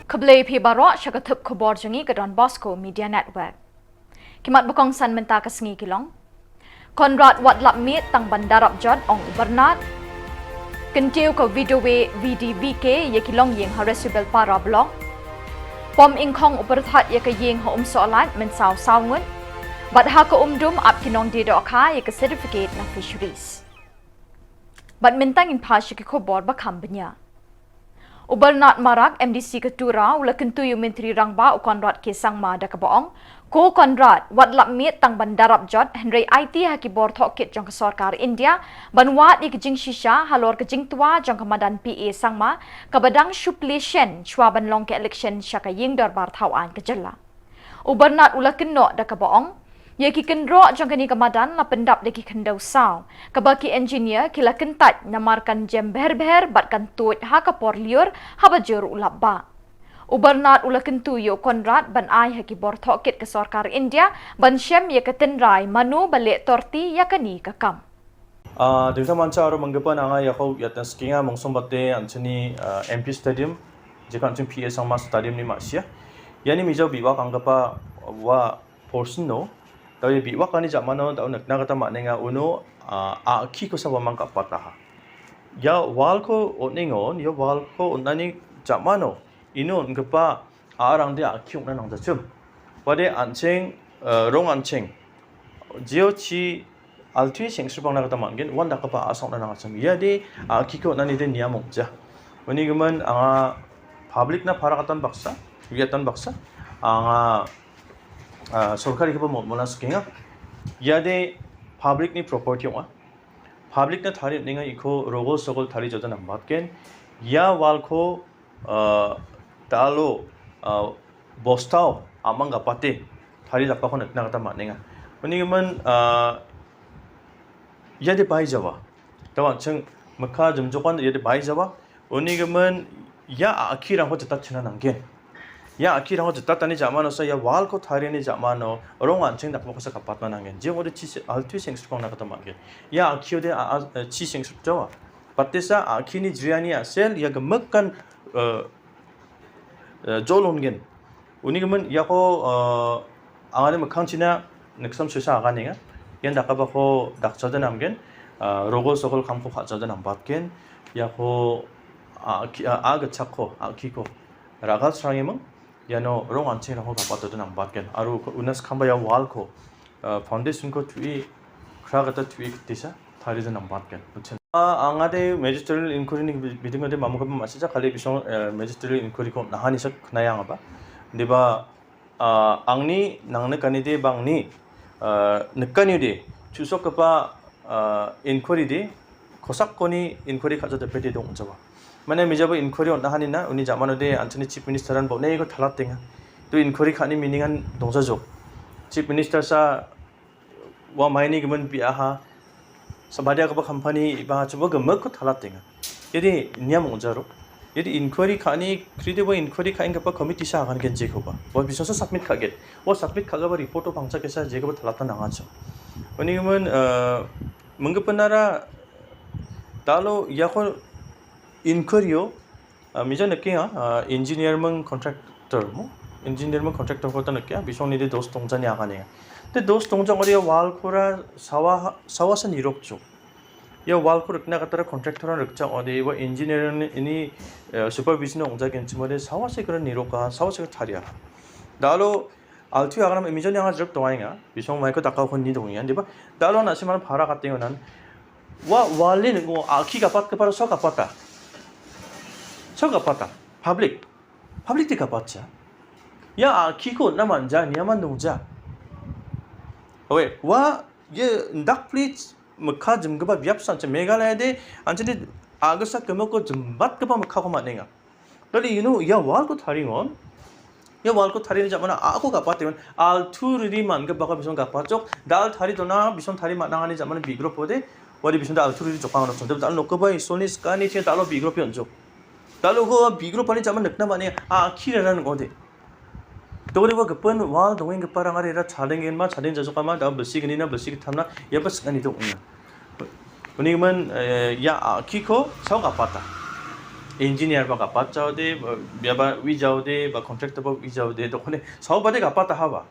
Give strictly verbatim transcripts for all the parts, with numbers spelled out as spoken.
Khublei phi baroh sha ka thup khubor jong ngi ka Don Bosco Media Network. Ki mat ba kongsan mynta ka sngi ki long: Conrad wat lap miet tang ban darap jot, ong u Bernard. Kyntiew ka VDW VDVK ïa ki longïing ha Resubelpara Block. Pom Ingkhong u pyrthat ïa ka ïing ha Umsohlait mynsaw saw ngut. Bad ha ka Umdum ap ki nongdie dohkha ïa ka certificate na Fisheries. Bad mynta ngin phai sha ki khubor ba kham bniah. U Bernard Marak, MDC ka Tura, u la kyntu ïa u Myntri Rangbah u Conrad K Sangma da kaba ong: Ko Conrad, wat lap miet tang ban darap jot, hynrei aiti ha ki bor thohkit jong ka sorkar India ban wad ïa ka jingshisha halor ka jingtwa jong ka madan P A Sangma, kaba dang shu plie shen shwa ban long ka election sha ka ïing dorbar thaw aiñ ka jylla. U Bernard u la kynnoh da kaba ong: Ïa ki kynroh jong kane ka madan la pyndap da ki khyndew saw, kaba ki engineer ki la kyntait namar kan jem bher bher bad kan tuid ha ka por lyiur haba jur u lap bah. U Bernard u la kyntu ïa u Conrad ban ai ha ki bor thohkit ka sorkar India ban shem ïa ka tynrai mano ba leh torti ïa kane ka kam. Ah, dang tang mynta ruh mynta nga ïa khaw ïa tang skinga mong song bate anthony, ah, M P Stadium, jaka anthony P A Sangma Stadium ni ma sia. Ïa ni mijaw biwak ang kapa wa portion no, taw ïa biwak ani jamano taw nak na kata ma nenga uno, ah, a ki ko sa wa mang kapa taha. Ïa wal ko o ningon, ïa wal ko o nani jamano. Ino ngepa arang de a kiung na nang jachum. Wade ancheng, eh, rong ancheng. Jio chi altui seng sripang na kata man gen, wan da kapa asong na nang jachum. Ïa de a kiko nani de niamong ja. Wani gemen anga public na para katan baksa, wiatan baksa. Anga, ah, sorkari kapa mo molas kinga. Ïa de public ni property ong a. Public na thari ninga iko rogol sogol thari jota nang batken. Ïa wal ko, ah, talo, ah, bostao amang gapate thari lakpa ko na kata ma ninga. Uni man, ah, ïa de bai jawa. Tawa cheng mekha jemjokan ïa de bai jawa. Uni gemen ïa a ki rang ko jetat chena nanggen. Ïa a ki rang ko jetat tani jamano sa ïa wal ko thari ni jamano rong an cheng dak ko sa kapat ma nanggen. Je ngode chi se altu seng sukong na kata ma gen. Ïa a ki de a, a, chi seng suk jawa. Patesa a ki ni jriani a sel ïa gemek kan, eh, eh, jolon gen. Uni gemen ïa ko, eh, angane mekhang china neksam susa agan inga. Ïan dakaba ko dak chadan amgen, eh, rogol sogol kam ko kha chadan ambatken. Ïa ko a, ki, a, a gachak ko, a ki ko. Ragal srang imang, ïa no rong anching rang ko kapat chadan ambatken. Aru ko unas kamba ïa wal ko, eh, foundation ko tui, kra kata tui tisa. Thari jan ambatken. Uchen. Ah, angade magisterial inquiry ni bi-, biding ade mamu kapa masih ja kali bisong, eh, magisterial inquiry ko nahani sak nayang apa. Deba, ah, angni nang nekani de bangni, ah, nekani de chusok kapa, ah, inquiry de kosak koni inquiry khaja de pete dong jawa. Mane mijaba inquiry on nahani na uni jamano de anthony chief minister an bok ne ko thalat tenga. Tu inquiry khani meaning an dong jajok. Chief minister sa wa maini gemen pi aha. Sabadia kapa company ba chuba gemek ko thalat tenga. Jadi niam ong jaro. Jadi inquiry khani kride wa inquiry khain kapa committee sa kan gen je ko ba. Wa bisong sa submit kha gen. Wa submit kha ba report o pangcha kesa je ko ba thalat na ngacho. Uni gemen, eh, menggepenara talo ïa ko inquiry o, ah, mija neke, ah, engineer meng contractor mo. Engineer meng contractor ko ta neke, bisong ni de dos tong jani akan ya. De dos tong jang ori wal kora sawa, sawa sa nirok chuk. Ya wal kora kena katara contractor an rikchang ori wa engineer ni, ini, eh, supervision ong jagen chuma de sawa se kora nirok ka, sawa se kora tharia. Dalo altu agan am imijon yang ajrep tong ainga, bisong mai ko takau kon ni tong yan, diba? Dalo na siman phara kating onan. Wa wali ngo aki kapat kepara so kapata. So kapata. Public. Public ti kapat cha. Ya aki ko na manja ni aman dong ja. Owe, wa ye ndak please mekha jem keba biap san cha Meghalaya de, ancha de agasa kemo ko jembat keba mekha ko mat ninga. Dali, you know, ya wal ko thari ngon. Ya wal ko thari ni jamana a ko kapat teman. Al thuri man ke baka bisong kapat chok. Dal thari to na bisong thari mat nangani jamana bigro pode. Wadi bisong dal thuri chok pang rok. Dal no ko bai soni skani che dal bigro pion chok. Dal ko bigro pani jamana nekna mane a khira ran ngode. Dogri wa gepen wal dongeng gepa rang ari ra chadeng gen ma, chadeng jajo kama, dal besi geni na, besi getam na, ya bes ngani dong ina. Uni man, eh, ya, ah, kiko, sao kapata. Engineer ba ka pat jaw de, ba, ba wi jaw de, ba contractor ba wi jaw de, to kone, saw ba de ka pat ha ba.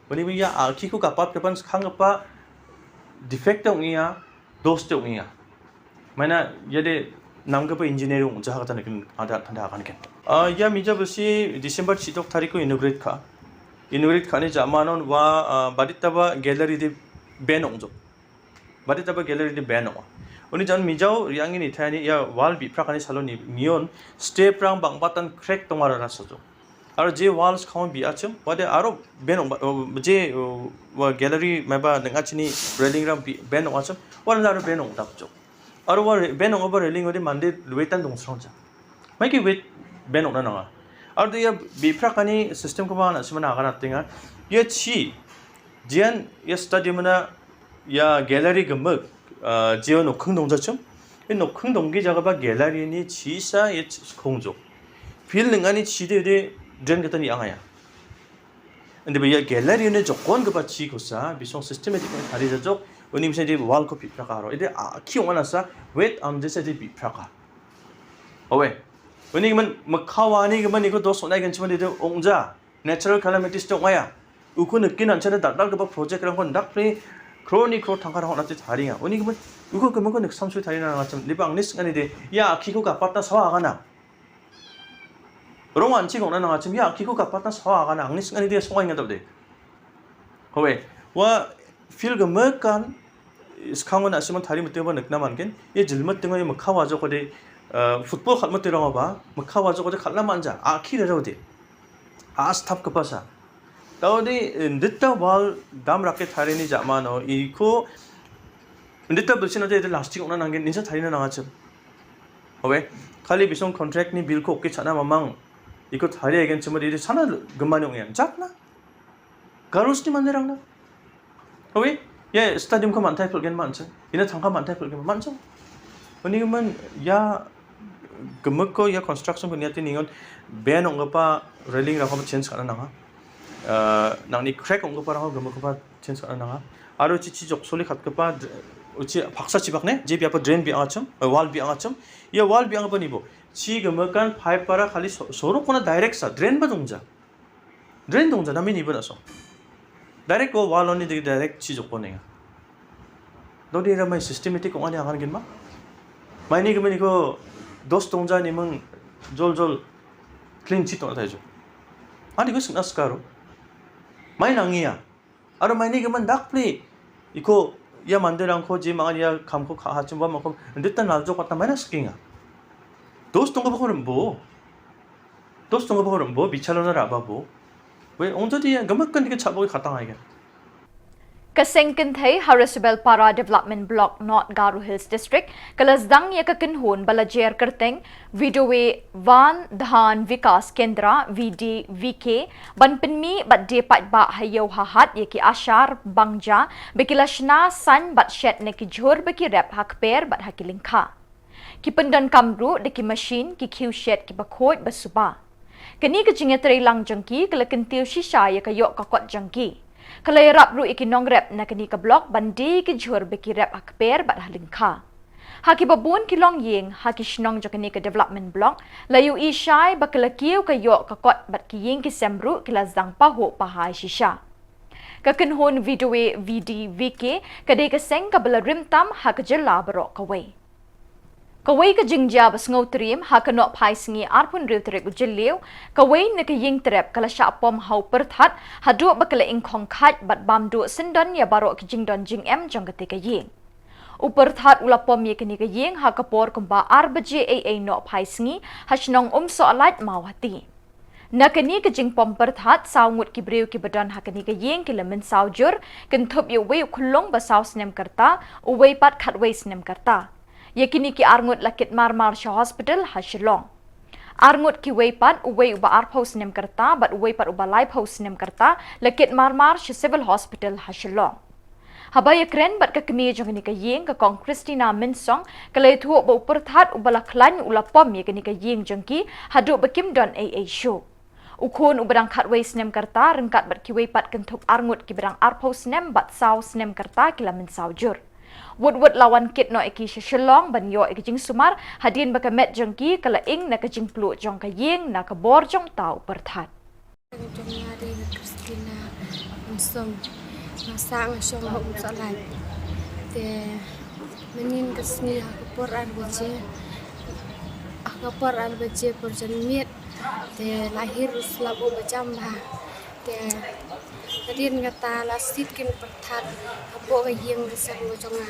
Wani wi ya, a, ki ko ka pat ka ban khang ka pa defect ong ya, dos te ong ya. Mana ya de nam ka pa engineer ong jaha ka tan kin ada tan da kan ken. Ah, ya mi ja basi December chitok tarik ko inaugurate ka. Inaugurate ka ni jamanon wa, ah, badita ba gallery de ben ong jo. Badita ba gallery de ben ong. Uni jan mi jaw riang ini thani ya wall bi prak ani salon ni nion step rang bang batan crack tong ara rasa jo. Aro je walls khong bi achim, wade aro ben ong ba, uh, je, uh, wa gallery mai ba nang achini railing ram bi ben ong achim, wade aro ben ong dap jo. Aro wa re-, ben ong ba railing wade mande luetan dong srong ja. Mai ki wet ben ong na nanga. Aro de ya bi prak ani system ko ba na sima na agana tinga. Ya chi, jian ya stadium na ya gallery gemuk, uh, jeo no khung dong ja chum. In no khung dong gi jaga ba gallery ni chi sa ya chi khung jo. Pil ning ani chi de de drain kata ni angaya. Ande ba ya gallery ne jokon ka ba chi ko sa, bisong systematic ne hari ja jok, uni misa de wall ko bi prak aro. Ide a ki ong ana sa, wet am de sa de bi prak. Awe. Uni man makhawa ni man iko dos onai gan chuma de ong ja. Natural calamities te ong ya. Uku ne kin an chana dak dal ka ba project rang kon dak pre, kro ni kro thangkar hon ati thari ya. Uni man, uku ke mako ne samsui thari na ngacham, ni bang nis ngani de, ya, ki ko ka patna sawa gana. Rong an chi kong na ngacham, ya, ki ko ka patna sawa gana, angnis ngani de song ngadap de. Howe, wa feel ga mekan, skang na siman thari mete ba nekna man ken, ye jilmat tengo ye makhawa jo ko de, uh, football khat mete rong ba, makhawa jo ko de khat la manja, a ki de ro de. A stap ka pasa. Tao de, eh, ndita wal dam rake thari ni jama no, iko, ndita bilsin ate de lastik ona nangin, ninsa thari na nangacham. Howe, khali bisong contract ni bill ko ke chana mamang, iko thari again chuma de sana gemani ong yan, jak na. Garus ni mande rang na. Howe, ye stadium ko mantai pul gen manchang, ina thangka mantai pul gen manchang. Oni man ya gemuk ko ya construction ko niati ningon ben ong pa railing rang ko change kana nanga. Uh, nang ni crack ong pa rang gemuk pa change kana nanga. Aro chi chi jok soli khat pa, uchi paksa chi bak ne, je bia pa drain bi angacham, eh, wall bi angacham. Ya wall bi ang pa ni bo. Chi gemukan pipe para khali so-, sorok kona direct sa, drain ba dong ja. Drain dong ja, nami ni ba na so. Direct ko wall on ni de direct chi jok ko ne. Dodi ra mai systematic ko ani angan gin ma. Mai ni ko mai ni ko dos tong ja ni mang jol jol clean chi tong tai jo. Ani ko sing askaro. Mai nang ya. Aro mai ni ko man dak pli. Iko ya mande rang ko je mangan ya kam ko kha ha chim ba ma ko. Ndit tan lal jo ko ta mai na skinga. Dos tong ko ba ko rembo. Dos tong ko ba ko rembo, bichalo na ra ba bo. We, ong to di, gemukan di ka chabo ki khatang ai ka. Ka seng kynthei ha Resubel Para Development Block North Garo Hills District, ka la sdang ïa ka kynhun ba la jer kyrteng Vidove Van Dhan Vikas Kendra, V D V K, ban pynmih bad die paidbah ha ïew ha hat ïa ki ashar bangja, ba ki la shna saiñ bad shet na ki jhur ba ki rep ha kper bad ha ki lyngkha. Ki pyndonkam ruh da ki machine, ki khiew shet kiba khuid ba suba. Kane ka jingïatreilang jong ki ka la kyntiew shisha ïa ka ïoh ka kot jong ki. Ka la ïarap ruh ïa ki nongrep na kane ka block ban die ïa ki jhur ba ki rep ha kper bad ha lyngkha. Ha kiba bun ki longïing ha ki shnong jong kane ka development block, la ïohi shai ba ka la kiew ka ïoh ka kot bad ki ïing ki sem ruh ki la sdang pahuh pahai shisha. Ka kynhun Vidove V D V K ka dei ka seng kaba la rim tam ha ka jylla baroh kawei. Kawei ka jingjia ba sngewtriem ha ka Nohphaisngi arphew hynriew tarik u Jylliew, kawei na ka ïing trep ka la shah pom ha u pyrthat haduh ba ka la ingkhong khait bad bam duh syndon ïa baroh ki jingdon jingem jong kata ka ïing. U pyrthat u la pom ïa kane ka ïing ha ka por kumba ar baje eiei Nohphaisngi ha shnong Umsohlait Mawhati. Na kane ka jingpom pyrthat, saw ngut ki briew kiba don ha kane ka ïing ki la mynsaw jur, kynthup ïa uwei u khyllung ba saw snem ka rta, uwei pat khatwei snem ka rta. Ïa kine ki ar ngut la kit marmar sha hospital ha Shillong. Ar ngut kiwei pat, uwei uba arphew snem ka rta bad uwei pat uba laiphew snem ka rta, la kit marmar sha Civil Hospital ha Shillong. Haba ïakren bad ka kmie jong kane ka ïing, ka Kong Christina Mynsong, ka la ïathuh ba u pyrthat uba la khlaiñ u la pom ïa kane ka ïing jong ki haduh ba kim don ei ei shuh. U khun uba dang khatwei snem ka rta ryngkat bad kiwei pat kynthup ar ngut kiba dang arphew snem bad saw snem ka rta ki la mynsaw jur. Wut wut la wan kit noh ïa ki sha Shillong ban ïoh ïa ka jingsumar, hadien ba ka met jong ki ka la ing na ka jingpluh jong ka ïing na ka bor jong uta u pyrthat. Jong nga dei ka Christina Mansong. Nga sah nga shong ha Umsohlait. Te mynnin ka sngi ha ka por ar baje, ha ka por ar baje por janmiet, te la hir u slap u ba jam bha. Te hadien kata la sit kin pyrthat hapoh ka ïing ka sem ka jong nga.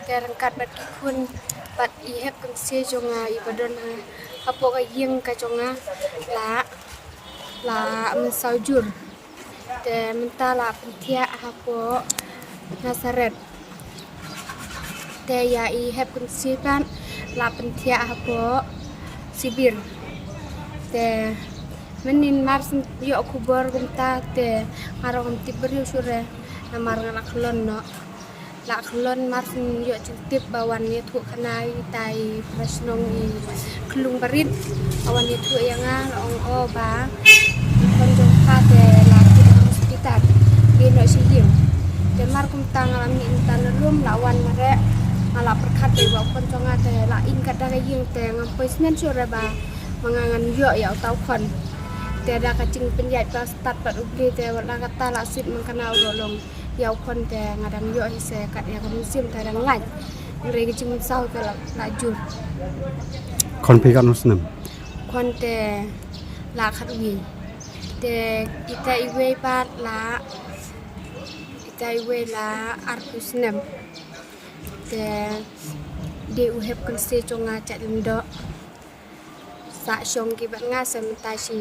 Te ryngkat bad ki khun bad i hep kynse jong nga i ba don ha, hapoh ka ïing ka jong nga la, la mynsaw jur. Te mynta la pynthiah hapoh Nazareth. Te ïa i hep kynse pat la pynthiah hapoh Sibir. Te mynnin mar shu ïoh khubor kumta te nga ruh ngam tip briew shuh re, namar nga la khlon noh. La khlon mar shu ïoh jingtip ba wan ïathuh khana ïa ita i para shnong i khyllung barit. Ba wan ïathuh ïa nga, la ong, o, ba i khon jong pha te la kit ha hospital, dei noh sha ïing. Te mar kumta nga la mih mynta na room, la wan mareh, nga la pyrkhat dei ba u khon jong nga te la ing kat da ka ïing te ngam poi sngewthuh shuh re ba ma nga ngan ïoh ïa uta u khon. Te da ka jingpynïaid ba stad bad U Blei te wat la katta la suit man kane u ruh long ïa u khon te nga dang ïoh hi se kat ïa ka mynsiem te dang lait. Hynrei ka jingmynsaw te la, la jur. Khon phi katno snem? Khon te la khatwei. Te ita iwei pat la, ita iwei la arphew snem. Te dei u hep kynse jong nga Jait Lyngdoh. Sah shong ki bad nga se mynta shi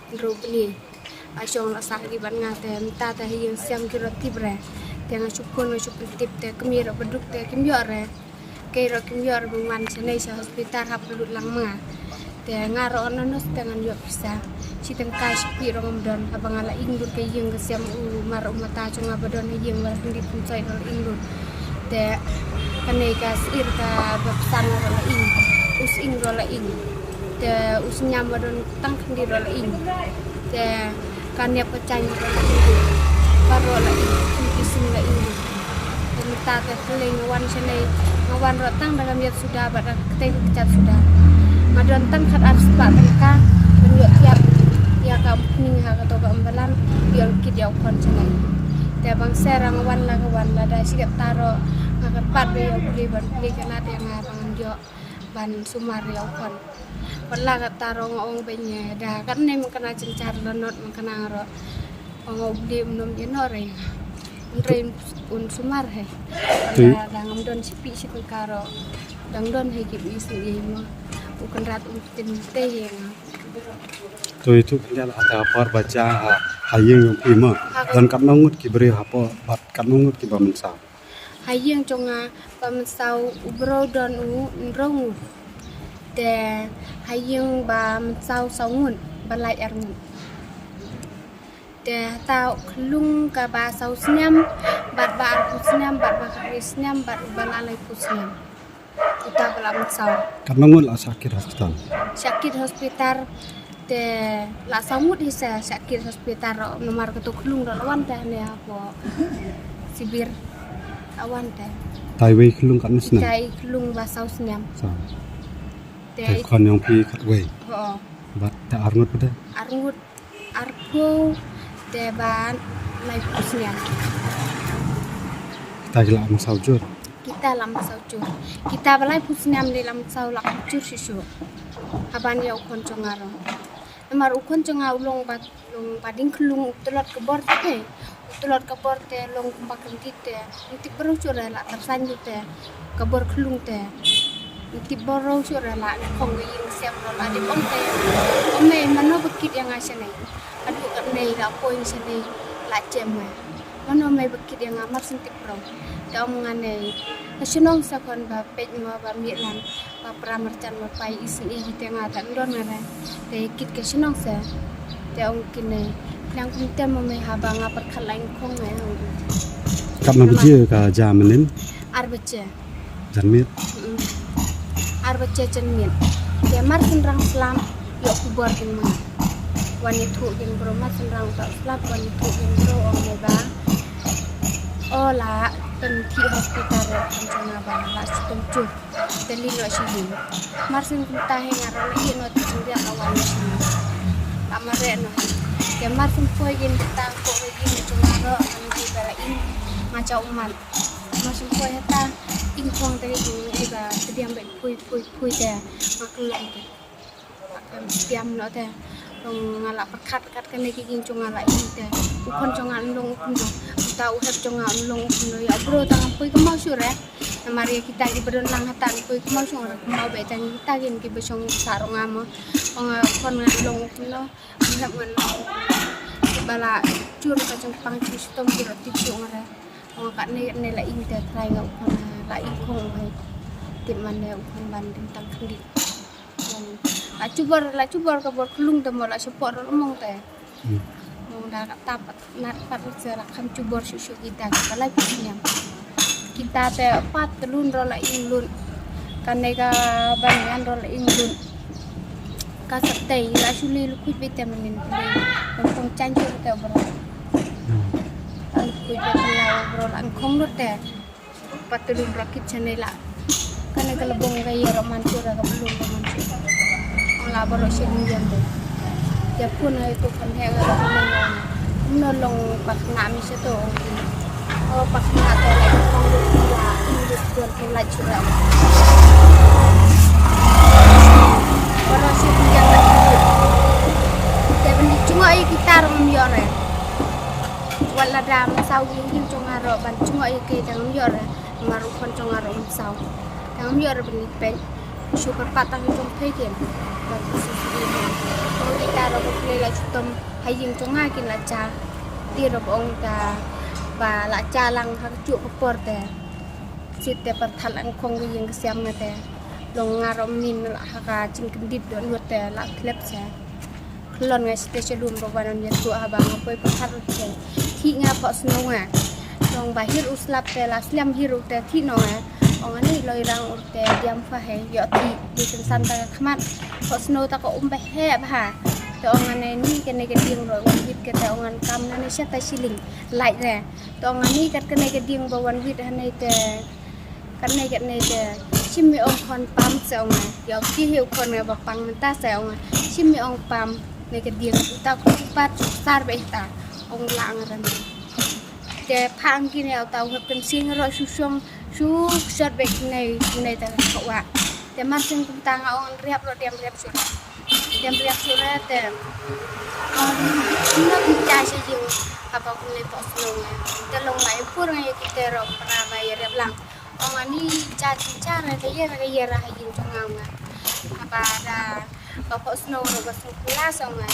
hynriew bnai. Ba shong la sah ki bad nga te mynta te ha ïing sem ki ruh tip re. Te nga shu phone nga shu pyntip te kmie ruh ba duk te kim ïoh re. Kei ruh kim ïoh re ban wan shane sha hospital hap lut lang ma nga. Te nga ruh on nurse te ngan ïoh pisa. Shi tyngka shi phi ruh ngam don haba nga la ing lut ka ïing ka sem u mar u mata jong nga ba don ha ïing ba la kyndit pynshoi ruh la ing lut. Te kane ka sir kaba pisa nga ruh la ing. U sying ruh la ing. Te u synñiam ba don tang khyndiat ruh la ing. Te ka niap ka jaiñ ruh la ing. Baroh la ing. Ki sing la ing. Te mynta te khlei nga wan shane, nga wan ruh tang da ka miat suda bad da ka kjat suda. Nga don tang khat ar spah tyngka ban ïoh thiah ïa ka umphniang ha kato ka umbalan, ïoh kit ïa u khon shane. Te bang shisha nga wan la ka wan lada shi katta ruh nga kyrpad ba ïa U Blei ban plie ka lad ïa nga ba ngan ïoh ban sumar ïa u khon. Wat la katta ruh nga ong ba ïa da katne man kane jynjar la not man kane ruh. Ong U Blei um nym ïeh noh re. Hynrei un sumar hi. Te da ngam don shi phi shi tyngka ruh. Dang don hi ki bri sngewbha mo. U Kynrad un pynthikna hi nga. To ïathuh khyndiat la kata ka por ba jia ha, ha ïing jong phi mo. Don katno ngut ki briew hapoh bad katno ngut kiba mynsaw? Ha ïing jong nga ba mynsaw u briew don u hynriew ngut. Te ha ïing ba mynsaw saw ngut, ba lait ar ngut. Te hata u khyllung kaba saw snem bad ba arphew snem bad ba khatwei snem bad uba la laiphew snem. Uta ba la mynsaw. Katno ngut la shah kit hospital? Shah kit hospital te la saw ngut hi sa shah kit hospital ruh namar kato khyllung ruh la wan te hangne hapoh Sibir. La wan te. Te iwei khyllung katno snem? Te i khyllung ba saw snem. Saw. Te te i khon jong phi khatwei. Ho. Bad te ar ngut pat de? Ar ngut. Arphew te bad laiphew snem. Kita ki la mynsaw jur. Kita la mynsaw jur. Kita ba laiphew snem de la mynsaw la jur shisha. Haban ïa u khon jong nga ruh. Namar u khon jong nga u long ba, long ba ding khyllung u tlot ka bor te. U tlot ka bor te long kumba kyndit te. Ym tip baroh shuh re la tyrsan lut te. Ka bor khyllung te. Ym tip baroh shuh re la khong ka ïing sem re la dep ong te. Ong mei mano ba kit ïa nga shane. Haduh katne la poi shane la jem nga. Mano mei ba kit ïa nga mar shu ym tip baroh. Te ong nga ne. Ka shnong sa khon ba peit mo ba mih lang. Ba pra marjan ba pai isynei hi te nga ta don nga re. Te kit ka shnong sa. Te ong kine. Lang kum te mo mei haba nga pyrkhat la ing khong nga. Katno baje ka jia mynnin? Ar baje. Janmiet? Mm. Ar baje janmiet. Te mar shynrang slap ïoh khubor kin ma nga. Wan ïathuh kin bro mar shynrang uta u slap wan ïathuh kin bro ong mei ba. O la Tang ki hospital ro kan jong nga ba la shitom jur. Te leit noh sha ïing. Mar shen kumta hi nga ruh la ïeh noh te jingriat la wan noh sha ïing. La mareh noh hi. Te mar shen poi ïing te tang ko ïing jong nga ruh kan ïeh ba la ïing nga jaw ummat. Mar shen poi hata ïing phong te ïing ïa ba te biang ba pui pui pui te nga kyllon te. Em, biang noh te. Long nga la pyrkhat kat kane ka ïing jong nga la ïing te. U khun jong nga un long u kumno. Uta u hep jong nga un long u kumno. Ïa u bro tang poi kynmaw shuh re. Namar ïa kita kiba don lang hata poi kynmaw shuh re. Kynmaw ba tang kita kin kiba shong sah ruh nga mo. Ong u khun nga un long u kumno. U hep nga un long u kumno. Ba la jur ka jingpang jingshitom jur tip jong nga re. Ong katne katne la ïing te trai nga u khun la ïing khong u hep. Tip mane u khun ban ding tang khyndiat. La jubor, la jubor ka bor khlung te mo la shapoh rol mong te. Hmm. Mong da ka tap nat pat se la kham jubor shuh shuh kita ka lai pat niam. Kita te pat te lun rol la ïing lun. Kane ka ban ngan rol la ïing lun. Ka sa tei la shu li lu khuid beit te manin. Mong kong chan shuh te bor. Hmm. Lu khuid beit te la bor la khong lut te. Pat te lum rakit chane la. Kane ka la bong ka ïa roman chura ka bong roman chura. Ong la baro shin ïa te. Ïa pun ai tu kan he ka la bong. No long pak na mi se to ong ki. O pak na te la ka kong lu la in lu tuan tu la chura. Baro shin ïa la. Te ben di chunga ïa kita rom ïa re. Wat lada mynsaw ïing jong nga ruh ban jngoh ïa ki dang ym ïoh re, namar u khon jong nga ruh mynsaw. Dang ym ïoh re ban ïa peit. Shu kyrpad tang jong phi kin. Ban shu shu ïa. Ko kita ruh ko phi la shitom ha ïing jong nga kin la ja. Ti ruh ong ta ba la ja lang ha ka juh ka por te. Sit te pyrthat lang khong ka ïing ka siam nga te. Long nga ruh min la ha ka jingkyndit dohnud te la khlep se. Khlon nga sha te sha lum ba wan ïathuh haba nga poi pyrkhat ruh te. Thik nga pok snow nga. Long ba hir u slap te la slem hir u te thik no nga. Ong ani loi rang u te diam fa he ïoh thik di kynsan ta ka khmat. Pok snow ta ka um ba he bha. Te ong ani ni kane ka dieng ruh wan wit ka te ong an kam na ni sha ta shilling. Lait re. Te ong ani kat kane ka dieng ba wan wit ha ne te. Katne katne te shim mi ong khon pam se ong ai. Ïa ki hi u khon nga ba pang mynta se ong ai. Shim mi ong pam ne ka dieng uta ku pat sar be ta ong la ang ran. Te phang ki ne uta u hep kan sing ro shu shong shu shot be ne ne ta ka wa. Te mar sing kum ta nga ong riap ro diam riap shu. Diam riap shu re te. Ong no ki cha shi jing apa ku ne pok snow nga. Te long mai pur nga ïa ki te ro pra ba ïa riap lang. Ong ani cha chi cha na ka ïa na ka ïa ra ha ïing jong nga nga. Haba da ba pok snow ro ba snow pula song nga.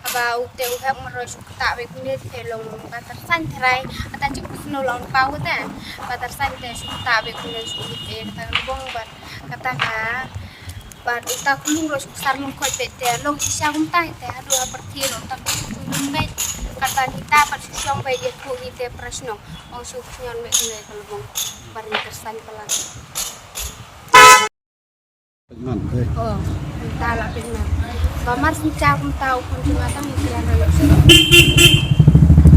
Haba u te u hep maro shu kata be kune te long ba tar san trai ata chi pok snow long pa u te. Ba tar san te shu kata be kune shu te kata long bong ba kata ka Bad uta khunlung ruh shu sar lung khoit beit te long shisha kumta te haduh ha pyrthei ruh uta khunlung beit. Katba kita pat shu shong beit ïathuh ïa te prashno. Ong shu khñion beit kumne ka lubong. Bar ïa kyrsan palat. Man, eh. Oh, kumta la pynman. Ba mar shisha kumta u khun jong nga tang ïa kren ruh ïa shu.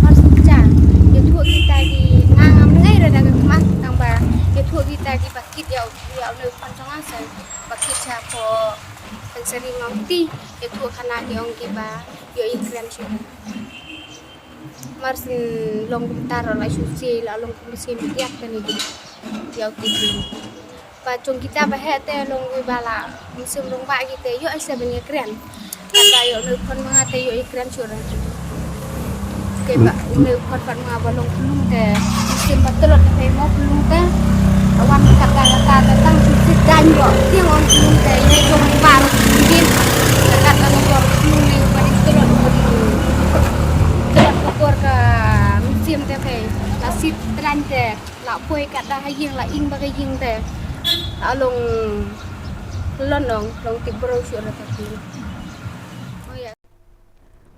Mar shisha ïathuh kita ki nga ngam ngai ra da ka khmat tang ba ïathuh kita ki ba kit ïa u ïa u ne u khun jong nga sa. Ba kit sha ko kan seri ngau ti ïathuh khana ki ong ki ba ïoh i kren shu. Mar syn long kumta ruh la shu si la long kum si ïa kane ki ïa u ti ki. Ba jong kita ba heh te long ki ba la mynsiem long ba ki te ïoh i se ban ïa kren. Kata ïoh ne u khun ma nga te ïoh i kren shuh re. Te ba ne u khun pat ma nga ba long khunlung te. Mynsiem ba tlot te mo khunlung te. Wan kata kata te tang shu sit dang ïoh. Tieng ong khunlung te ïoh jong ba ro khunlung. Kata long khunlung ne ba ding tlot ba ding. Tlot ka por ka mynsiem te te. La sit dang te. La poi kata ha ïing la ing ba ka ïing te. La long lon ong long tip bro shuh re te.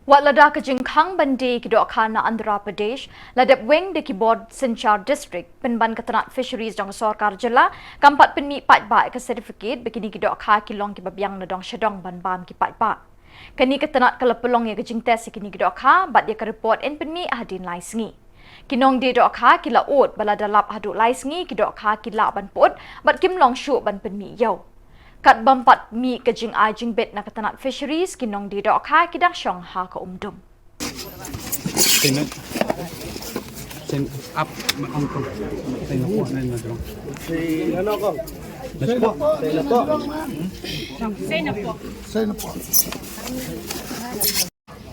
Wat lada ka jingkhang ban die ki dohkha na Andhra Pradesh la dep weng da ki board synshar district, pynban ka tnat fisheries jong ka sorkar jylla kam pat pynmih paidbah ka certificate ba kine ki dohkha ki long kiba biang na dong sha dong ban bam ki paidbah. Kane ka tnat ka la pynlong ïa ka jingtest ïa kine ki dohkha bad ïa ka report yn pynmih hadien lai sngi. Ki nongdie dohkha ki la ud ba lada lap haduh lai sngi ki dohkha ki lah ban put bad kim long shuh ban pynmih ïew. Kat bym pat mih ka jingai jingbit na ka tnat Fisheries, ki nongdie dohkha ki dang shong ha ka umdum.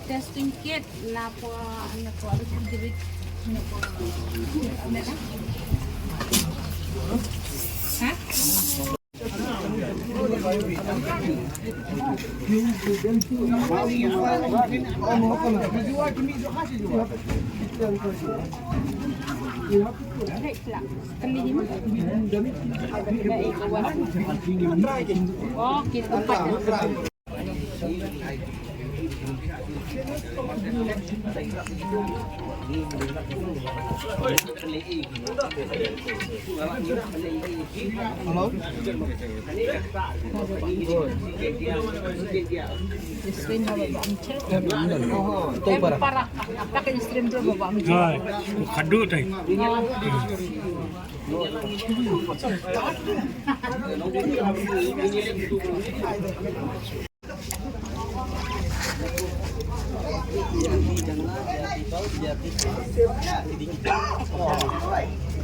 Testing kit na po, na po, na po. Ha? Oh, kita. Hai, ku khadduh tai.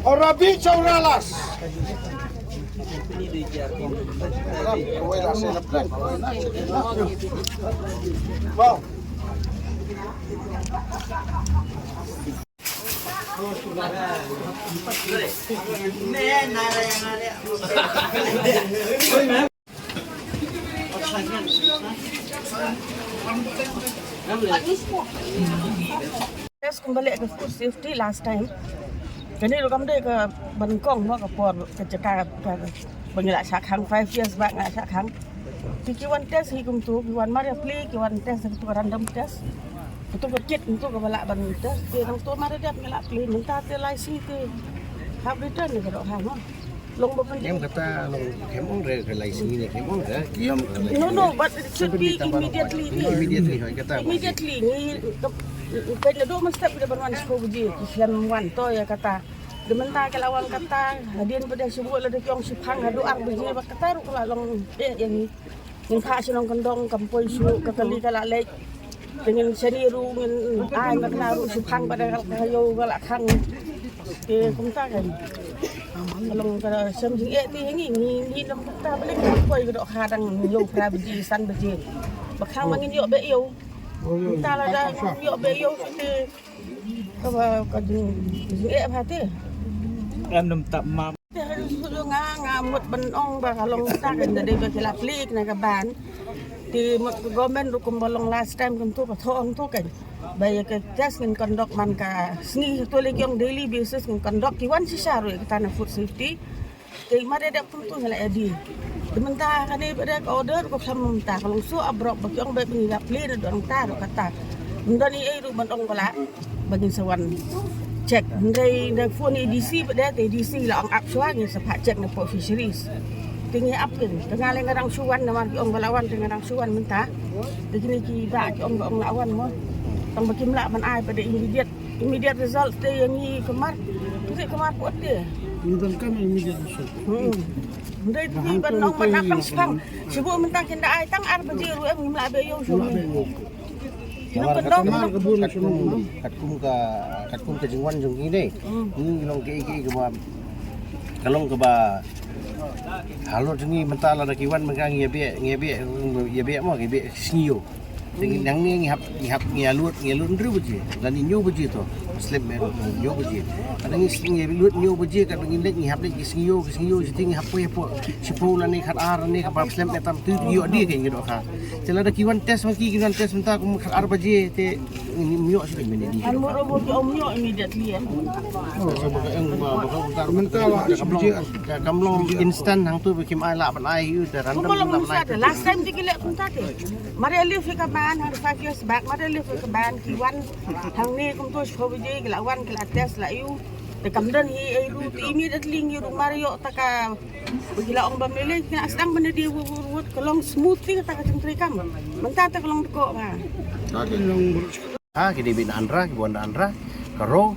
Ora bicha ora las. Wow. Test kumba leh ka food safety last time. Kane ruh kam dei ka ban kong mo ka por ka jaka ka ba ngi la shah khang five years back nga la shah khang. Ki ki wan test hi kumtu, ki wan mar ïa pli, ki wan test kumtu ka random test. Kumtu ka kit kumtu kaba lah ban test. Ki nangtu mar ïa dep ngi la pli mynta te lai sngi te hap return ka dohkha mo. Long ba pynjah. Em kata long kem ong re ka lai sngi ne kem ong re. No, no, but it should be immediately. Immediately hoi kata. Immediately ngi ka pynjah do man step da ban wan shu baje ki slem wan to ïa kata. Da mynta ka la wan kata hadien ba da shu la da ki ong shiphang haduh ar baje ba kata ruh ka la long eh ïa ngi. Ngi phah shnong kyndong kam poi shuh ka kali ka la leit. Te ngin shane ruh ngin ai ma kane ruh shiphang ba da ka ïew ka la khang. Te kumta kan. Ka long ka shem jingeh te ngi ngi ngi long kumta ba leit poi ka dohkha dang ïew phra baje san baje. Ba khang ma ngin ïoh beh ïew. Kumta la da ïoh beh ïew te. Kaba ka jing jingeh bha te. Em num tap mam. Te ha ruh nga nga mut ban ong ba ka long ta kan da dei ba ki la plie na ka ban. Te mut ka government ruh kumba long last time kumtu ka thoh ong tu kan. Ba ïa ka test ngin conduct man ka sngi tu lei ki ong daily basis ngin conduct ki wan shisha ruh ïa kata na food safety. Te mar ïa dep kumtu ngi la ïa die. Te mynta kane ba dei ka order ko kham mynta ka long shu abrupt ba ki ong ba ngi la plie na dong ta ruh kata. Ym don ei ei ruh ban ong ba la ba ngin sa wan check. Hynrei hynrei phone ïa DC ba dei te DC la ong ap shuwa ngin sa phah check na pok fisheries. Te ngi ap kin te nga lei nga dang shu wan namar ki ong ba la wan te nga dang shu wan mynta. Te kine ki da ki ong ba ong la wan mo. Tang ba kim lah ban ai ba dei immediate. Immediate result te ïa ngi kumar. Ngi kumar put te. Ngi donkam immediate result. Hmm. Ndai tu ban nong ban nang pang spang. Sibu mynta kin da ai tang ar baje ruh em ngim lah beh ïew shuh. Namar katkum katkum ka katkum ka jingwan jong ngi ne. Ngi long kaei kaei kaba ka long kaba halor jong ngi mynta lada ki wan mynta ngi ïa beh ngi ïa beh ïa beh mo ngi beh sngi ïew. Te ngi nangne ngi hap ngi hap ngi ïa lut ngi ïa lut hynriew baje. Lane hynñiew baje to. Slem me hynñiew baje. Lada ngi ngi ïa lut hynñiew baje ka ngi leit ngi hap leit ki sngi ïew ki sngi ïew jiti ngi hap poi hapoh shiphew lane khat ar lane kaba slem me tam tu ïoh die ka ngi dohkha. Te lada ki wan test ma ki ki wan test mynta kum khat ar baje te ngi ym ïoh shi ka minit. An moro bo ki ym ïoh immediately em. Mynta wa kam long instant hangtu ba kim ai lah ban ai ïa u te random. Kumba long mynta te last time te ki leh kumta te. Mar ïa lift ïa ka ban ha five years back mar ïa lift ïa ka ban ki wan hangne kumtu shiphew baje ki la wan ki la test la ïa u. Te kam don hi ei ruh te immediately ngi ruh mar ïoh ta ka ba ki la ong ba mele ki la sdang ban ïa die wut wut wut ka long smooth te kata ka jingtrei kam. Mynta te ka long dkoh ba. Ha ki dei beit na Andra ki wan na Andra ka roi.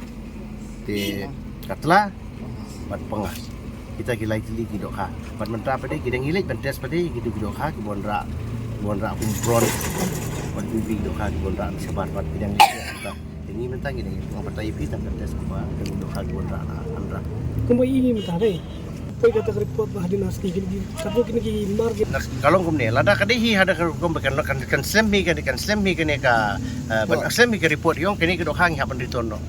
Te katla bad panga. Kita ki lai tylli ki dohkha. Bad mynta pat de ki dang ïaleit ban test pat de ki tu ki dohkha ki ban rah, ki ban rah kum prawn. Bad ki dohkha ki ban rah shabar bad ki dang ïaleit. Te ngi mynta ngi dang ïaleit ban test kumba ki dohkha ki ban rah na Andhra. Kumba i ngi mynta dei. Poi kata ka report ba hadien nas ki ki ka bok ki mar ki. Ka long kumne, lada ka dei hi hada ka rukom ba kan kan kan slem hi kan kan slem hi kane ka, eh, ban slem hi ka report ïong kane ka dohkha ngi hap ban return noh.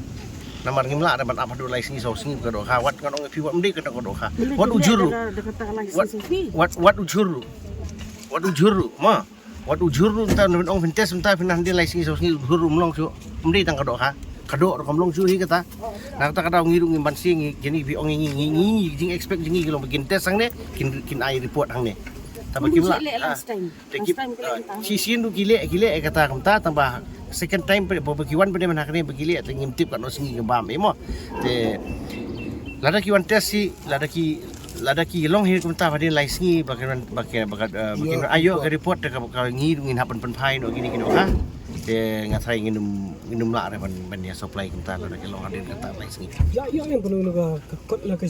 Namar ngim lah da ban ap haduh lai sngi saw sngi ka dohkha, wat ngan ong ïa phi wat ym dei ka dohkha. Wat u jur ruh. Wat wat u jur ruh. Wat u jur ruh ma. Wat u jur ruh mynta ngan ong phin test mynta phin hynrei lai sngi saw sngi u jur ruh ym long shuh. Ym dei tang ka dohkha. Ka doh ruh kam long shuh hi kata. Na kata ka daw ngi ruh ngim banse ngi kine phi ong ngi ngi ngi jing expect jing ngi ki long ba kin test hangne kin kin ai report hangne. Tang ba kim lah. Te ki shisien ruh ki leh ki leh kata kumta tang ba second time ba ki wan ba de man hangne ba ki leh te ngim tip katno sngi ki bam mo. Te lada ki wan test hi lada ki lada ki long hi kumta ba de lai sngi ba ki ba ki ba ki ayo ka report te ka ngi ngin hap ban pynphai noh kine ki dohkha. Te nga tharai ngin ym ngin ym lah re ban ban ïa supply kumta lada ki long hadien kata lai sngi. Ïa ïa ïa ka kot la ka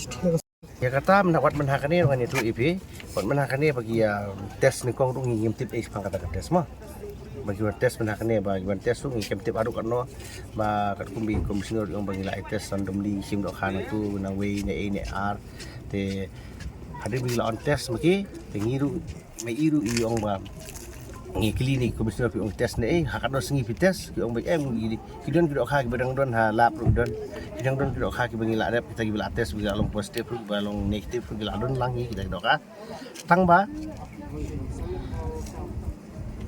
Ïa kata mynta wat mynta kane ruh ngan ïathuh ïa phi. Wat mynta kane ba ki ïa test nyngkong ruh ngi ngim tip ei shaphang kata ka test ma. Ba ki wan test mynta kane ba ki wan test ruh ngi ngim tip haduh katno. Ba katkum ba i commissioner ruh ong ba ngi la ïa test randomly shim dohkha na tu na wei na ei na ar. Te hadien ba ngi la wan test ma ki te ngi ruh ma i ruh i ong ba ngi kylli ne commissioner phi ong test ne ei ha katno sngi phi test ki ong ba em ngi ki don ki dohkha kiba dang don ha lab ruh don ki dang don ki dohkha kiba ngi la rep kita kiba la test ba ngi la long positive ruh kiba long negative ruh ki la don lang hi kita ki dohkha. Tang ba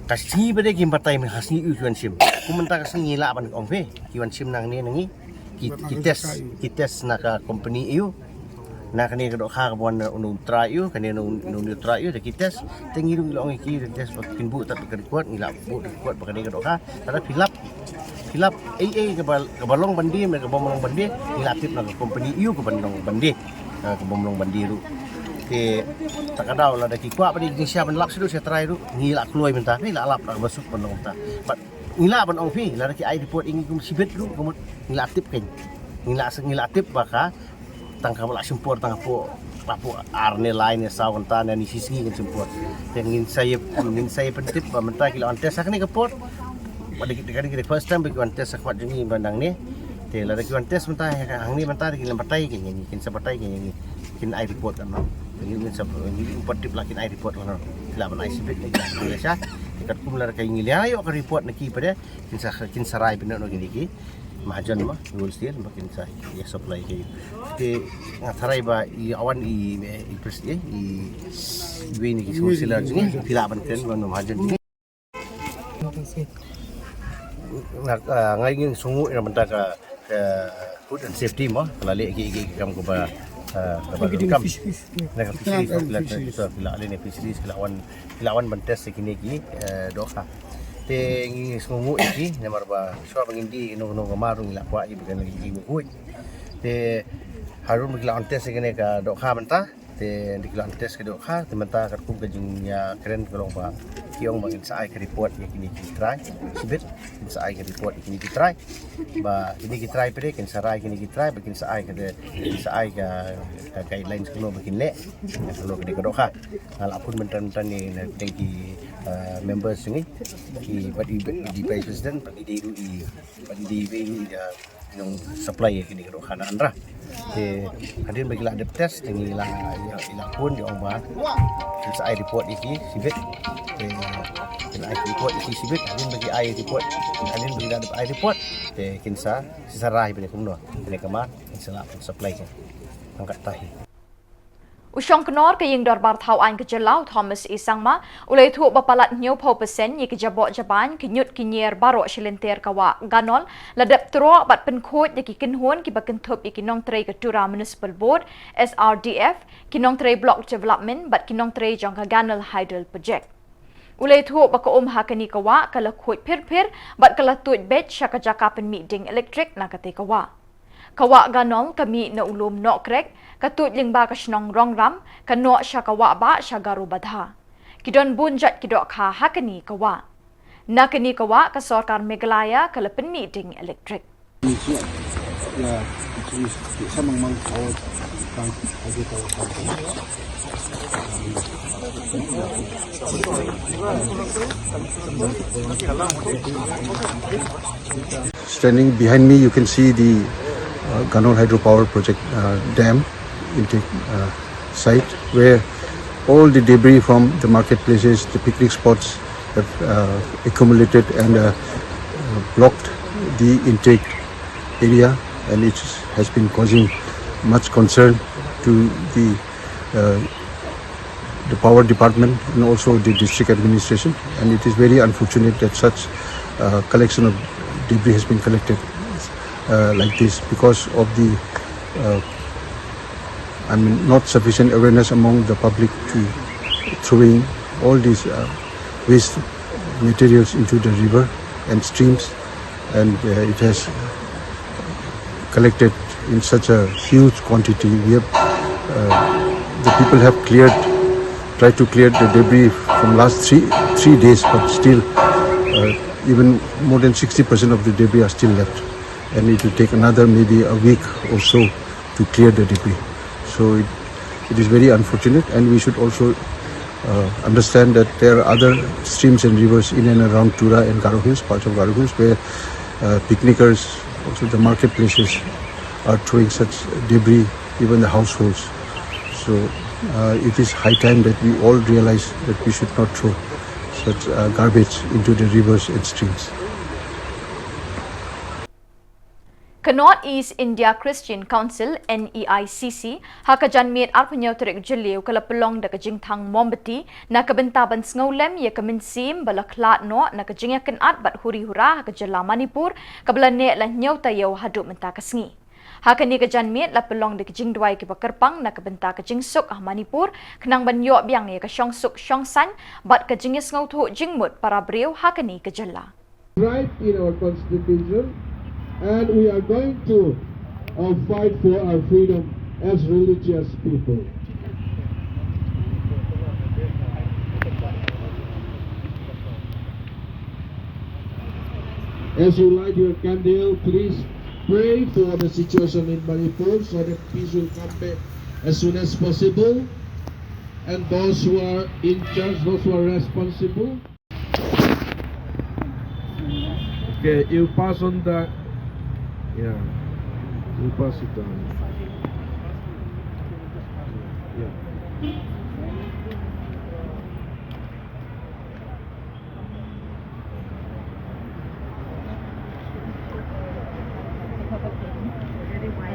ka sngi ba de kim batai me ha sngi u ki wan shim. Kum mynta ka sngi ngi lah ban ong phi ki wan shim nangne nangi ki ki test ki test na ka company u. Na kane ka dohkha ka ban u nu trai u kane nu nu trai u da ki test. Te ngi ruh ngi la ong ki da test ba kin buh tat ka record ngi la buh record ba kane ka dohkha. Tada fill up fill up ei ei kaba kaba long ban die me kaba long ban die ngi la tip na ka company u kaba long ban die. Kaba long ban die ruh. Te ta ka daw lada ki kwah ba dei ki sha ban lap sha ruh sha trai ruh ngi la kloi mynta ngi la lap kaba suk ban long mynta. But ngi la ban ong phi lada ki ai report ing kum shibit ruh kumut ngi la tip kein. Ngi la ngi la tip ba ka tang ka ba la shim por tang ka por ba por ar ne lai ne saw kynta ne ni shisngi kan shim por. Te ngin sa ïa ngin sa ïa pyntip ba mynta ki la wan test ha kane ka por. Ba dei dei dei first time ba ki wan test ha khmat jong ngi ba nangne. Te lada ki wan test mynta ha hangne mynta ki la batai ki ngi kin sa batai ki ngi kin ai report kan ma. Ngin ngin sa ngin pat tip la kin ai report kan. Ki la ban ai shibit ki la sha. Katkum lada ka ngi la ïoh ka report na ki pat de kin sa kin sa rai pyneh noh kine ki mahajon ma wholesale ba kin sa ïa supply ki. Te nga tharai ba i awan i i pres i i wei ne ki wholesale jong ngi phi lah ban kren ba mahajon jong ngi. Nga nga ngin sngewnguh ïa mynta ka food and safety mo ka la leh ki ki kam kaba kaba kam. Na ka fisheries na ka fisheries phi la leh na fisheries phi la wan phi la wan ban test ïa kine ki dohkha. Te ngi sngewnguh ïa ki namar ba shuwa ba ngin die nong nong ka mar ngi la kwah ïa ba kan ngi ngi huid. Te harun ba ki la wan test ïa kine ka dohkha mynta te ngi ki la wan test ka dohkha te mynta katkum ka jingïakren ka long ba ki ong ba ngin sa ai ka report ïa kine ki trai shibit ngin sa ai ka report ïa kine ki trai. Ba kine ki trai pyrshah kin sa rai kine ki trai ba kin sa ai ka kin sa ai ka guidelines kano ba kin leh. Kano ka dei ka dohkha. Nga la phone mynta mynta ne na dei ki members ngi ki ba di di vice president ba di dei ruh i ba di dei ruh i da nong supply ïa kine ka dohkha na Andhra. Te hadien ba ki la dep test te ngi la ïa ïa la phone ïa ong ba kin sa ai report ïa ki shibit. Te kin ai report ïa ki shibit hadien ba ki ai report hadien ba ki la dep ai report te kin sa sa rai bne kumno bne kamar kin sa la supply ka. Angkat tahi. U Shongknor ka Ïing Dorbar Thaw Aiñ ka Jylla u Thomas E Sangma u la ïathuh ba palat hynñiewphew percent ïa ki jaboh jabain ki ñiut ki ñier baroh shi lynter ka wah Ganol la dep troh bad pynkhuid da ki kynhun kiba kynthup ïa ki nongtrei ka Tura Municipal Board, S R D F, ki nongtrei Block Development bad ki nongtrei jong ka Ganol Hydel Project. U la ïathuh ba ka um ha kane ka wah ka la khuid phir phir bad ka la tuid beit sha ka jaka pynmih ding elektrik na katei ka wah. Ka wah Ganol ka mih na u lum Nohkrek, ka tuid lyngba ka shnong Rongram, ka noh sha ka wah bah sha Garobadha. Ki don bun jait ki dohkha ha kane ka wah. Na kane ka wah ka sorkar Meghalaya ka la pynmih ding elektrik. Yeah, actually, samang mang power plant, hydro power plant. Standing behind me, you can see the uh, Ganol hydropower project uh, dam intake uh, site, where all the debris from the marketplaces, the picnic spots have uh, accumulated and uh, uh, blocked the intake area, and it has been causing much concern to the uh, the power department and also the district administration, and it is very unfortunate that such uh, collection of debris has been collected uh, like this because of the uh, I mean, not sufficient awareness among the public to throwing all these uh, waste materials into the river and streams, and uh, it has collected in such a huge quantity. We have, uh, the people have cleared, tried to clear the debris from last three, three days, but still, uh, even more than sixty percent of the debris are still left. And it will take another maybe a week or so to clear the debris. So it, it is very unfortunate, and we should also uh, understand that there are other streams and rivers in and around Tura and Garo Hills, parts of Garo Hills, where uh, picnickers, also the marketplaces, are throwing such debris, even the households. So uh, it is high time that we all realize that we should not throw such uh, garbage into the rivers and streams. Ka North East India Christian Council, N E I C C, ha ka janmiet arphew hynñiew tarik Jylliew ka la pynlong da ka jingthang mombati na ka bynta ban sngewlem ïa ka mynsiem ba la khlad noh na ka jingïakynad bad huri hura ha ka jylla Manipur, kaba la neh la hynñiew taïew haduh mynta ka sngi. Ha kane ka janmiet la pynlong da ka jingduwai kiba kyrpang na ka bynta ka jingsuk ha Manipur, khnang ban ïoh biang ïa ka shongsuk shongsaiñ bad ka jingïasngewthuh jingmut para briew ha kane ka jylla. Right in our constitution, and we are going to uh, fight for our freedom as religious people. As you light your candle, please pray for the situation in Manipur so that peace will come back as soon as possible. And those who are in charge, those who are responsible, okay, you pass on the, yeah, you pass it down. Yeah.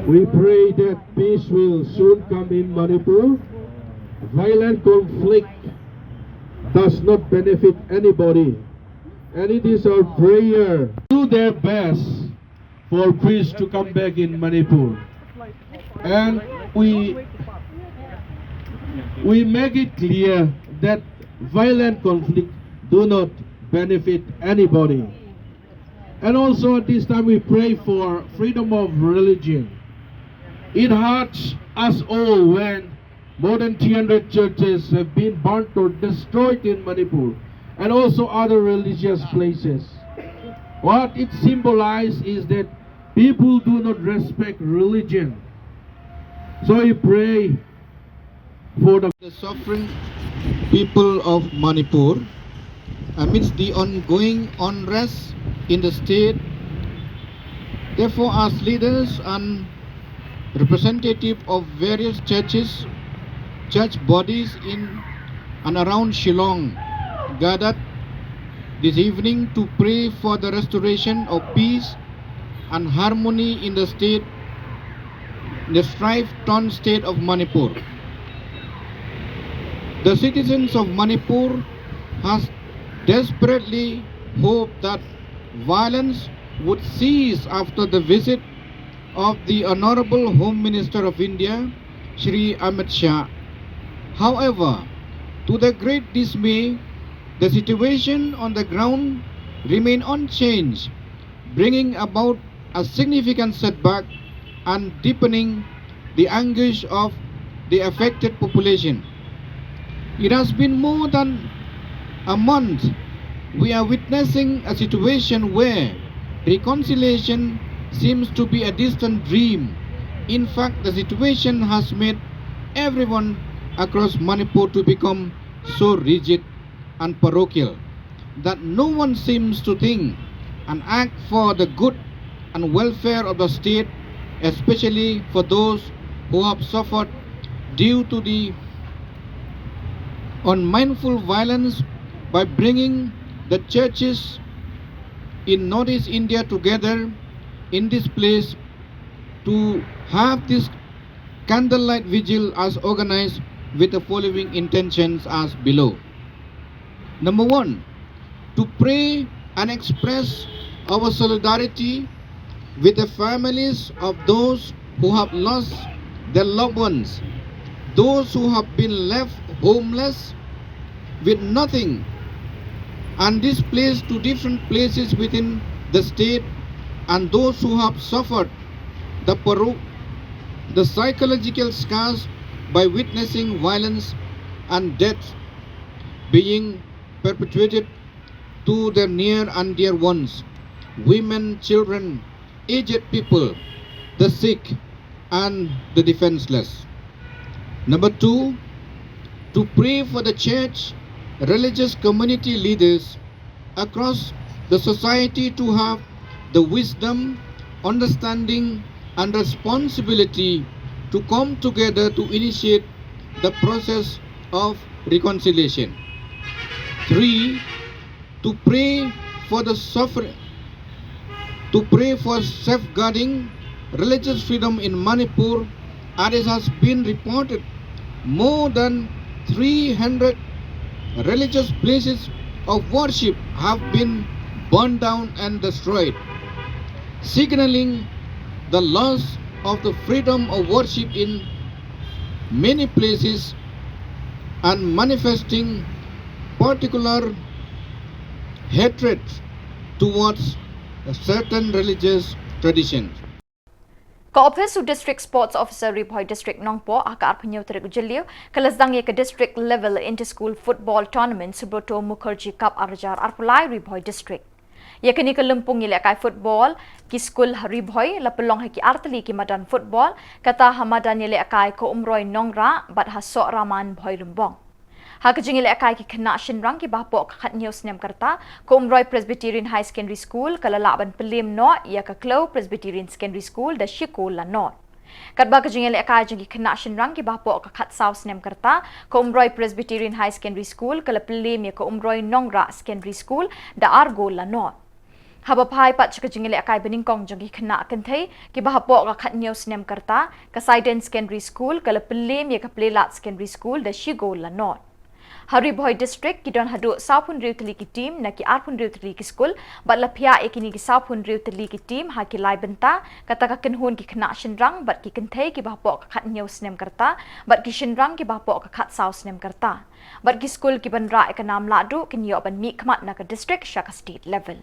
We pray that peace will soon come in Manipur. Violent conflict does not benefit anybody. And it is our prayer. Do their best for peace to come back in Manipur. And we, we make it clear that violent conflict do not benefit anybody. And also at this time we pray for freedom of religion. It hurts us all when more than three hundred churches have been burnt or destroyed in Manipur, and also other religious places. What it symbolizes is that people do not respect religion. So we pray for the, the suffering people of Manipur amidst the ongoing unrest in the state. Therefore, as leaders and representative of various churches, church bodies in and around Shillong gathered this evening to pray for the restoration of peace and harmony in the state, the strife-torn state of Manipur. The citizens of Manipur has desperately hoped that violence would cease after the visit of the Honorable Home Minister of India, Shri Amit Shah. However, to the great dismay, the situation on the ground remained unchanged, bringing about a significant setback and deepening the anguish of the affected population. It has been more than a month we are witnessing a situation where reconciliation seems to be a distant dream. In fact, the situation has made everyone across Manipur to become so rigid and parochial that no one seems to think and act for the good and welfare of the state, especially for those who have suffered due to the unmindful violence by bringing the churches in Northeast India together in this place to have this candlelight vigil as organized with the following intentions as below. Number one, to pray and express our solidarity with the families of those who have lost their loved ones, those who have been left homeless with nothing and displaced to different places within the state, and those who have suffered the, paro- the psychological scars by witnessing violence and death being perpetuated to their near and dear ones, women, children, aged people, the sick, and the defenseless. Number two, to pray for the church, religious community leaders across the society to have the wisdom, understanding, and responsibility to come together to initiate the process of reconciliation. Three, to pray for the suffering, to pray for safeguarding religious freedom in Manipur, as it has been reported more than three hundred religious places of worship have been burned down and destroyed, signaling the loss of the freedom of worship in many places and manifesting particular hatred towards certain religious traditions. Ka ophis u District Sports Officer Ri Bhoi District Nongpoh ha ka arphew hynñiew tarik u Jylliew ka la sdang ïa ka District Level Inter-School Football Tournament Subroto Mukherjee Cup arhajar arphew lai Ri Bhoi District. Ïa kane ka lympung ïalehkai football ki skul ha Ri Bhoi la pynlong ha ki artylli ki madan football, kata ha madan ïalehkai ka Umroi Nongrah bad ha Sohraman Bhoirymbong. Ha ka jingïalehkai ki khynnah shynrang kiba hapoh ka khathynñiew snem ka rta, ka Umroi Presbyterian High Secondary School ka la lah ban pynliem noh ïa ka Khlaw Presbyterian Secondary School da shi kol la nod. Katba ka jingïalehkai jong ki khynnah shynrang kiba hapoh ka khatsaw snem ka rta, ka Umroi Presbyterian High Secondary School ka la pynliem ïa ka Umroi Nongrah Secondary School da ar kol la nod. Haba phai pat sha ka jingïalehkai banyngkong jong ki khynnah kynthei kiba hapoh ka khathynñiew snem ka rta, ka Saiden Secondary School ka la pynliem ïa ka Pleilat Secondary School da shi kol la nod. Ha Ri Bhoi District ki don haduh sawphew hynriew tylli ki team na ki arphew hynriew tylli ki skul bad la phiah ïa kine ki sawphew hynriew tylli ki team ha ki lai bynta, kata ka kynhun ki khynnah shynrang bad ki kynthei kiba hapoh ka khathynñiew snem ka rta bad ki shynrang kiba hapoh ka khatsaw snem ka rta. Bad ki skul ki ban rah ïa ka nam lahduh kin ïoh ban mihkhmat na ka district sha ka state level.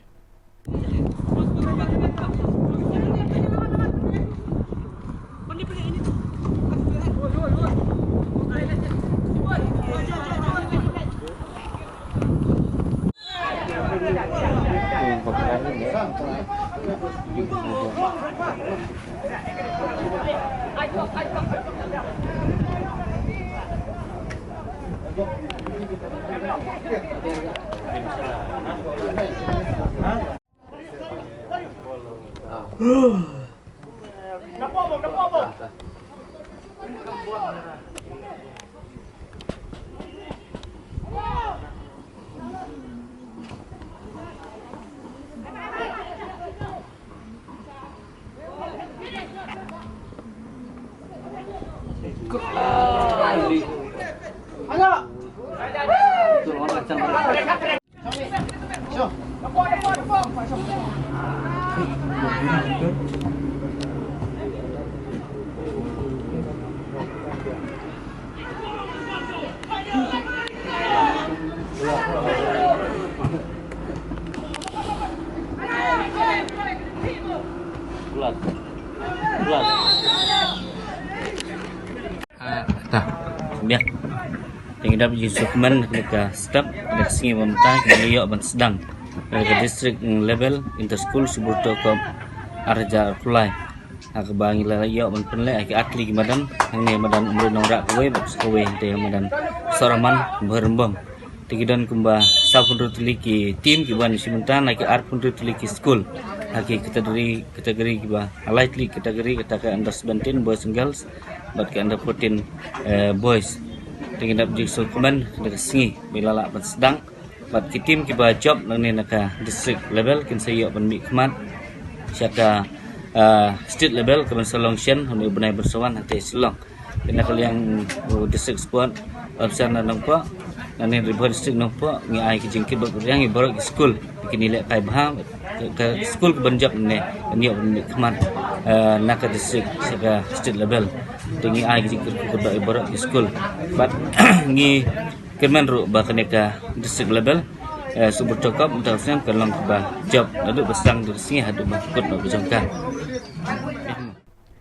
Biang. Te ngi dap jingsngewkmen ha kane ka step, ha kane ka sngi ba mynta ngi la ïoh ban sdang ha kane ka district level inter school Subroto Cup ar hajar arphew lai. Ha kaba ngi la ïoh ban pynleh ha ki artylli ki madan, hangne madan Umroi Nongrah kawei bad sa kawei hangtei madan Sohraman Bhoirymbong. Te ki don kumba sawphew hynriew tylli ki team ki wan shim bynta na ki arphew hynriew tylli ki skul. Ha ki category, category kiba, ha lai tylli category, kata ka under seventeen boys and girls bad ka under fourteen, eh, boys. Te ngin ïa pdiang sngewkmen ha kane ka sngi ba la lah ban sdang. Bad ki team kiba jop nangne na ka district level kin sa ïoh ban mihkhmat sha ka, ah, state level kaban sa long shen ha une u bnai ban sa wan hangtei Shillong. Te na ka liang u district sport officer na Nongpoh, nangne Ri Bhoi District Nongpoh, ngi ai ka jingkyrpad ïa baroh ki skul ba kin ïalehkai bha, ka, ka skul kaban jop nangne kan ïoh ban mihkhmat, ah, na ka district sha ka state level. Te ngi ai ka jingkyrpad ïa baroh ki skul. Bad ngi kyrmen ruh ba kane ka district level, eh, Super Cup mynta ka snem kan long kaba jop naduh ba sdang da ka sngi haduh ba kut noh ka jong ka.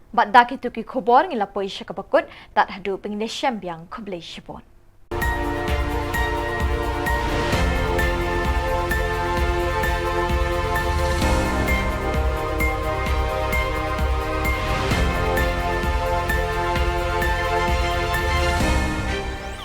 Bad da kitu ki khubor ngi la poi sha kaba kut, tad haduh ban ïashem biang, khublei shibun.